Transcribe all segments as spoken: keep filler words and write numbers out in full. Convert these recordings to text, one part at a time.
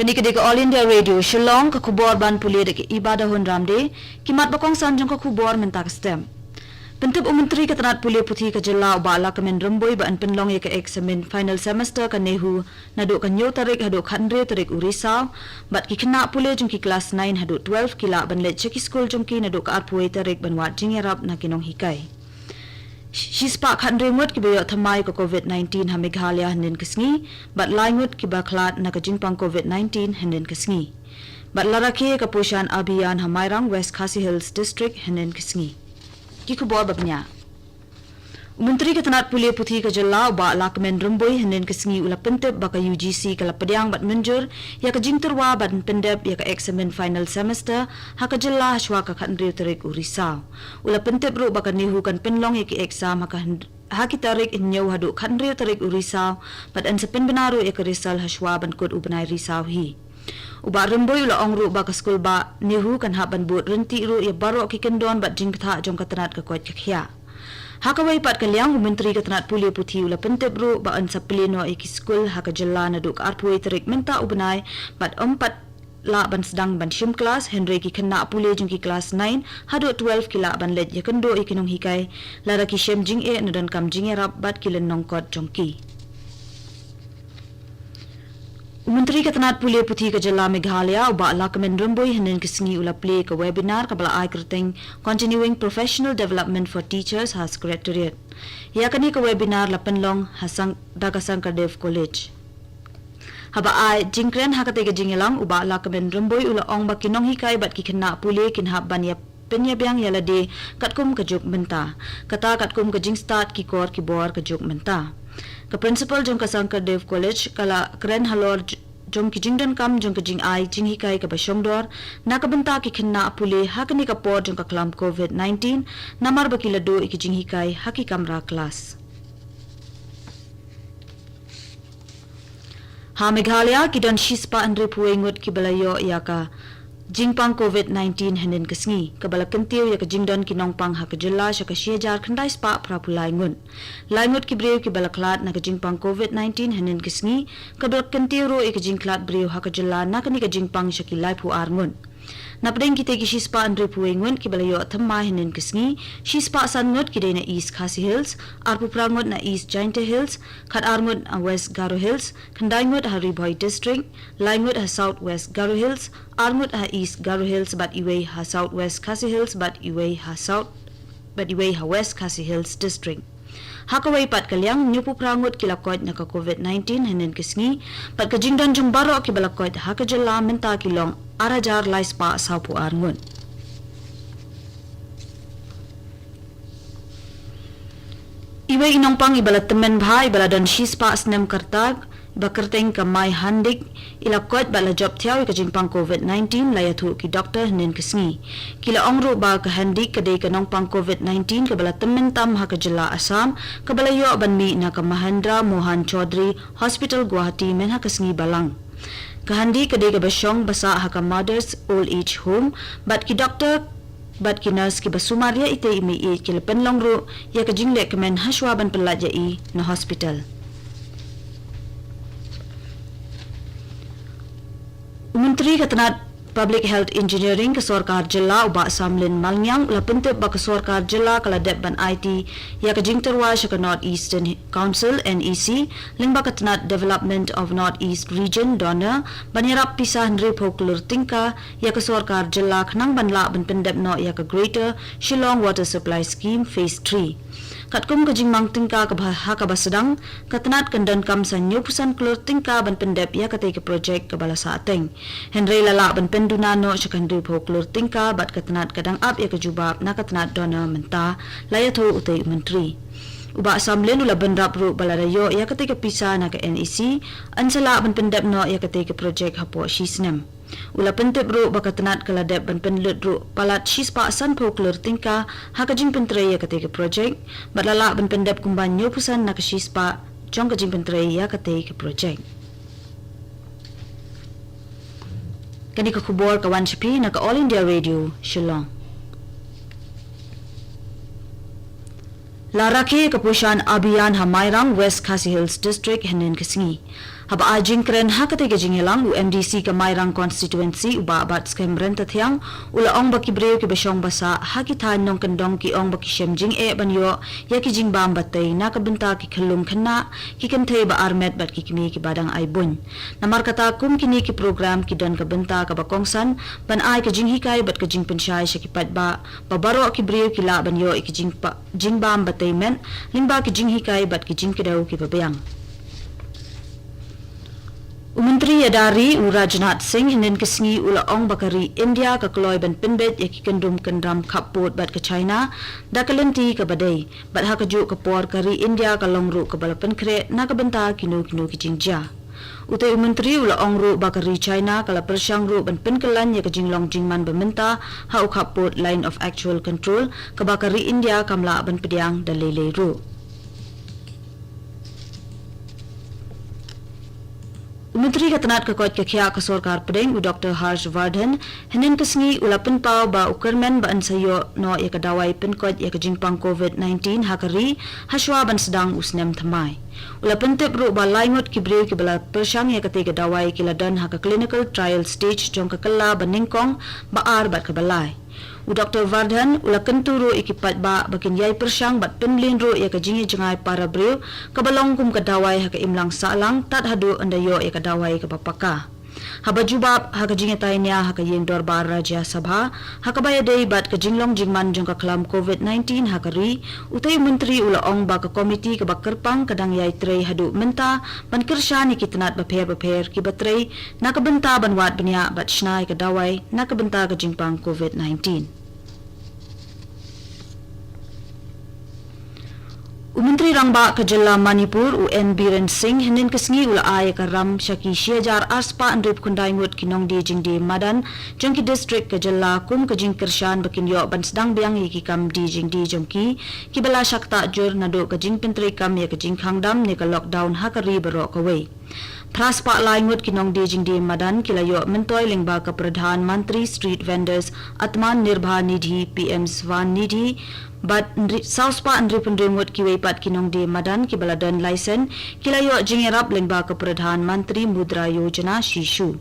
Kane ka dei ka All India Radio Shillong, ka khubor ban pule da ka Ibada Hun Ramde. Ki mat ba kongsan jong ka khubor mynta ka step. Pyntip u Myntri ka tnat pule puthi ka jylla u Bah Lahkmen Rymbui ba yn pynlong ïa ka eksamin final semester ka NEHU naduh ka hynñiew tarik haduh ka khathynriew tarik u Risaw, bad ki khynnah pule jong ki klas nine haduh twelve ki lah ban leit sha ki skul jong ki naduh ka arphew wei tarik ban wad jingïarap na ki nonghikai. Shispah khathynriew ngut kiba ïoh thymmai ka covid nineteen ha Meghalaya hynnin ka sngi, bad lai ngut kiba khlad na ka jingpang covid nineteen hynnin ka sngi. Bad la rakhe ka Poshan Abhiyan ha Mairang, West Khasi Hills District hynnin ka sngi. Ki khubor ba bniah. U Myntri ka tnat pule puthi ka jylla u Bah Lahkmen Rymbui hynnin ka sngi u la pyntip ba ka U G C ka la pdiang bad mynjur ïa ka jingtyrwa ban pyndep ïa ka eksamin final semester ha ka jylla hashwa ka khathynriew tarik u Risaw. U la pyntip ruh ba ka NEHU kan pynlong ïa ki exam ha ka hyn-, ha ki tarik hynñiew haduh khathynriew tarik u Risaw, bad yn sa pynbna ruh ïa ka result hashwa ban kut u bnai Risaw hi. U Bah Rymbui u la ong ruh ba ka skul bah NEHU kan hap ban bud ryntih ruh ïa baroh ki kyndon bad jingktah jong ka tnat ka koit ka khiah. Ha kawei pat ka liang, u Myntri ka tnat pule puthi u la pyntip ruh ba yn sa plie noh ïa ki skul ha ka jylla naduh ka arphew wei tarik mynta u bnai, bad ym pat lah ban sdang ban shim klas, hynrei ki khynnah pule jong ki klas nine haduh twelve ki lah ban leit ïakynduh ïa ki nonghikai lada ki shem jingeh na donkam jingïarap bad ki lynnong kot jong ki. U Myntri ka tnat pule puthi ka jylla Meghalaya u Bah Lahkmen Rymbui hynnin ka sngi u la plie ka webinar kaba la ai kyrteng Continuing Professional Development for Teachers ha Secretariat. Ïa kane ka webinar la pynlong ha Sang-, da ka Sankardev College. Haba ai jingkren ha katei ka jingïalang, u Bah Lahkmen Rymbui u la ong ba ki nonghikai bad ki khynnah pule kin hap ban ïa pynïabiang ïa lade katkum ka juk mynta. Kata katkum ka jingstad ki kor ki bor ka juk mynta. Ka principal jong ka Sankardev College ka la kren halor j-, jong ki jingdonkam jong ka jingai jinghikai kaba shongdor na ka bynta ki khynnah pule ha kane ka por jong ka khlam covid nineteen, namar ba ki la duh ïa ki jinghikai ha ki kamra klas. Ha Meghalaya ki don shispah hynriewphew wei ngut kiba la ïoh ïa ka jingpang covid nineteen hynnin ka sngi, kaba la kyntiew ïa ka jingdon ki nongpang ha ka jylla sha ka shi hajar khyndai spah phraphew lai ngut. Lai ngut ki briew kiba la khlad na ka jingpang covid nineteen hynnin ka sngi, ka dot kyntiew ruh ïa ka jingkhlad briew ha ka jylla na kane ka jingpang sha ki laiphew ar ngut. Napdeng kitei ki shispah hynriewphew wei ngut kiba la ïoh thymmai hynnin ka sngi, shispah san ngut ki dei na East Khasi Hills, arphew phra ngut na East Jaintia Hills, khat ar ngut ha West Garo Hills, khyndai ngut ha Ri Bhoi District, lai ngut ha South West Garo Hills, ar ngut ha East Garo Hills bad iwei ha South West Khasi Hills bad iwei ha South, bad iwei ha West Khasi Hills District. Ha kawei pat ka liang, hynñiewphew phra ngut ki la koit na ka covid nineteen hynnin ka sngi, bad ka jingdon jong baroh kiba la koit ha ka jylla mynta ki long ar hajar lai spah sawphew ar ngut. Iwei i nongpang iba la tymmen bha iba la don shispah snem ka rta, ba kyrteng ka Mai Handik, i la koit bad la jop thiaw ïa ka jingpang covid nineteen, la ïathuh ki doktor hynnin ka sngi. Ki la ong ruh ba ka Handik ka dei ka nongpang covid nineteen kaba la tymmen tam ha ka jylla Assam, kaba la ïoh ban mih na ka Mahendra Mohan Chaudhary Hospital Guwahati mynha ka sngi Balang. Ka Handik ka dei kaba shong ba sah ha ka Mother's Old Age Home, bad ki doktor bad ki nurse kiba sumar ïa itei i mei-ïeit ki la pynlong ruh ïa ka jingleh kmen hashwa ban pyllait ïa i na hospital. U Myntri ka tnat Public Health Engineering ka sorkar jylla u Bah Samlin Malngiang u la pyntip ba ka sorkar jylla ka la dep ban aiti ïa ka jingtyrwa sha ka North Eastern Council, N E C, lyngba ka tnat Development of North East Region, DoNER, ban ïarap pisa hynriewphew klur tyngka ïa ka sorkar jylla khnang ban lah ban pyndep noh ïa ka Greater Shillong Water Supply Scheme Phase three. Katkum ka jingmang tyngka kaba, ha kaba sdang, ka tnat kan donkam sa hynñiewphew san klur tyngka ban pyndep ïa katei ka projek kaba la sah teng. Hynrei la lah ban pynduna noh sha ka hynriewphew klur tyngka bad ka tnat ka dang ap ïa ka jubab na ka tnat DoNER mynta, la ïathuh utei u Myntri. U Bah Samlin u la bynrap ruh ba lada ïoh ïa katei ka pisa na ka N E C, yn sa lah ban pyndep noh ïa katei ka projek hapoh shi snem. U la pyntip ruh ba ka tnat ka la dep ban pynlut ruh palat shispah sanphew klur tyngka ha ka jingpyntrei ïa katei ka projek, bad la lah ban pyndep kumba hynñiewphew san na ka shispah jong ka jingpyntrei ïa katei ka projek. Kane ka khubor ka wan sha phi na ka All India Radio Shillong. La rakhe ka Poshan Abhiyan ha Mairang, West Khasi Hills District, hynnin ka sngi. Haba ai jingkren ha katei ka jingïalang, u M D C ka Mairang Constituency, u Bah Batskhem Ryntathiang, u la ong ba ki briew kiba shong ba sah ha ki thaiñ nongkyndong ki ong ba ki shem jingeh ban ïoh ïa ki jingbam batei na ka bynta ki khyllung khynnah, ki kynthei ba armet bad ki kmie kiba dang ai buiñ. Namar kata, kum kine ki program ki don ka bynta kaba kongsan ban ai ka jinghikai bad ka jingpynshai sha ki paidbah ba baroh ki briew ki lah ban ïoh ïa ki jingpa-, jingbam batei met lyngba ki jinghikai bad ki jingkdew kiba biang. U Myntri ïada ri, u Rajnath Singh, hynnin ka sngi u la ong ba ka ri India ka kloi ban pynbeit ïa ki kyndrum kyndram khappud bad ka China da ka lynti kaba dei, bad ha kajuh ka por ka ri India ka long ruh kaba la pynkhreh na ka bynta kino kino ki jingjia. Utei u Myntri u la ong ruh ba ka ri China ka la pyrshang ruh ban pynkylla ïa ka jinglong jingman ba mynta ha u khappud Line of Actual Control, kaba ka ri India kam lah ban pdiang da lei lei ruh. U Myntri ka tnat ka koit ka khiah ka Sorkar Pdeng, u Doctor Harsh Vardhan, hynnin ka sngi u la pynpaw ba u kyrmen ba yn sa ïoh noh ïa ka dawai pynkoit ïa ka jingpang COVID-nineteen ha ka ri, ha shuwa ban sdang u snem thymmai. U la pyntip ruh ba lai ngut ki briew kiba la pyrshang ïa katei ka dawai ki la don ha ka clinical trial stage jong ka kylla ba nyngkong, ba ar bad kaba lai. U Doctor Vardhan u la kyntu ruh ïa ki paidbah ba kin ïai pyrshang bad pynmlien ruh ïa ka jingïajngai para briew kaba long kum ka dawai ha ka imlang sahlang tad haduh ynda ïoh ïa ka dawai kaba paka. Haba jubab ha ka jingïatai nia ha ka ïing dorbar Rajya Sabha ha kaba ïadei bad ka jinglong jingman jong ka khlam COVID-nineteen ha ka ri, utei u Myntri u la ong ba ka komiti kaba kyrpang ka dang ïai trei haduh mynta ban kyrshan ïa ki tnat bapher bapher kiba trei na ka bynta ban wad bniah bad shna ïa ka dawai na ka bynta ka jingpang COVID-nineteen. U Myntri Rangbah ka jylla Manipur, u N Biren Singh, hynnin ka sngi u la ai ïa ka ram sha ki shi hajar arspah hynriewphew khyndai ngut ki nongdie jingdie madan jong ki district ka jylla kum ka jingkyrshan ba kin ïoh ban sdang biang ïa ki kam die jingdie jong ki, kiba la shah ktah jur naduh ka jingpyntreikam ïa ka jingkhang dam ne ka lockdown ha ka ri baroh kawei. Phra spah lai ngut ki nongdie jingdie madan ki la ïoh myntoi lyngba ka Pradhan Mantri Street Vendors Atman Nirbhar Nidhi, P M Swan Nidhi, bad hynri-, saw spah hynriewphew hynriew ngut kiwei pat ki nongdie madan kiba la don laisen ki la ïoh jingïarap lyngba ka Pradhan Mantri Mudra Yojana shisha.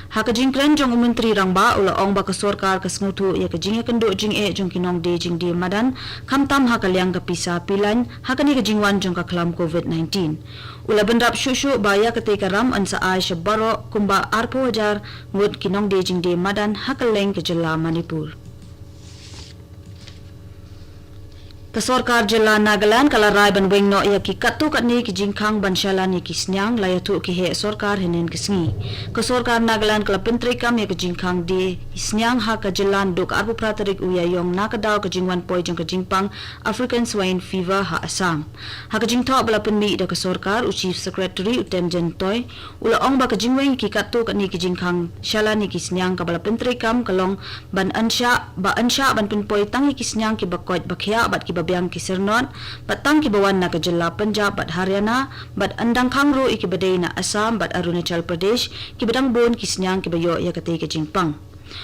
Ha ka jingkren jong u Myntri Rangbah u la ong ba ka sorkar ka sngewthuh ïa ka jingïakynduh jingeh jong ki nongdie jingdie madan, khamtam ha ka liang ka pisa pilan ha kane ka jingwan jong ka khlam COVID-nineteen. U la bynrap shuh shuh ba ïa katei ka ram yn sa ai sha baroh kumba arphew hajar ngut ki nongdie jingdie madan ha kylleng ka jylla Manipur. Ka sorkar jylla Nagaland ka la rai ban weng noh ïa ki katto katne ki jingkhang ban shalan ïa ki sniang, la ïathuh ki heh sorkar hynnin ka sngi. Ka sorkar Nagaland ka la pyntreikam ïa ka jingkhang die sniang ha ka jylla naduh ka arphew phra tarik u Ïaïong na ka daw ka jingwan poi jong ka jingpang African Swine Fever ha Assam. Ha ka jingthoh ba la pynmih da ka sorkar, u Chief Secretary u Temjen Toy u la ong ba ka jingweng ïa ki katto katne ki jingkhang shalan ïa ki sniang kaba la pyntreikam ka long ban ym shah, ba ym shah ban pynpoi tang ïa ki sniang kiba koit ba khiah bad kiba biang ki syrnod, bad tang kiba wan na ka jylla Punjab bad Haryana, bad yn dang khang ruh ïa kiba dei na Assam bad Arunachal Pradesh, kiba dang bun ki sniang kiba ïoh ïa katei ka jingpang.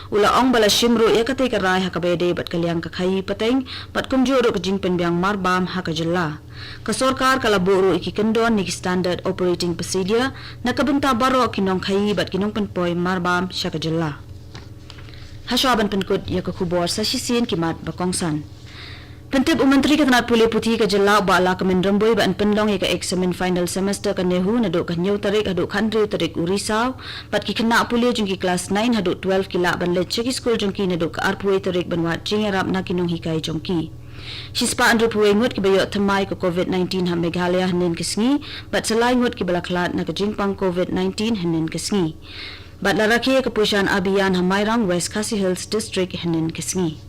U la ong ba la shim ruh ïa katei ka rai ha kaba ïadei bad ka liang ka khaïi pateng bad kumjuh ruh ka jingpynbiang marbam ha ka jylla. Ka sorkar ka la buh ruh ïa ki kyndon ne ki Standard Operating Procedure na ka bynta baroh ki nongkhaïi bad ki nongpynpoi marbam sha ka jylla. Hashwa ban pynkut ïa ka khubor, sa shisien ki mat ba kongsan. Pyntip u Myntri ka tnat pule puthi ka jylla, u Bah Lahkmen Rymbui, ba yn pynlong ïa ka eksamin final semester ka NEHU naduh ka hynñiew tarik haduh ka khathynriew tarik u Risaw, bad ki khynnah pule jong ki klas nine haduh twelve ki lah ban leit sha ki skul jong ki naduh ka arphew wei tarik ban wad jingïarap na ki nonghikai jong ki. Shispah hynriewphew wei ngut kiba ïoh thymmai ka COVID-nineteen ha Meghalaya hynnin ka sngi, bad sa lai ngut kiba la khlad na ka jingpang COVID-nineteen hynnin ka sngi. Bad la rakhe ka Poshan Abhiyan ha Mairang, West Khasi Hills District hynnin ka sngi.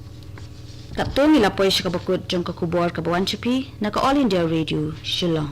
Katto ngi la poi sha kaba kut jong ka khubor kaba wan sha phi na ka All India Radio Shillong.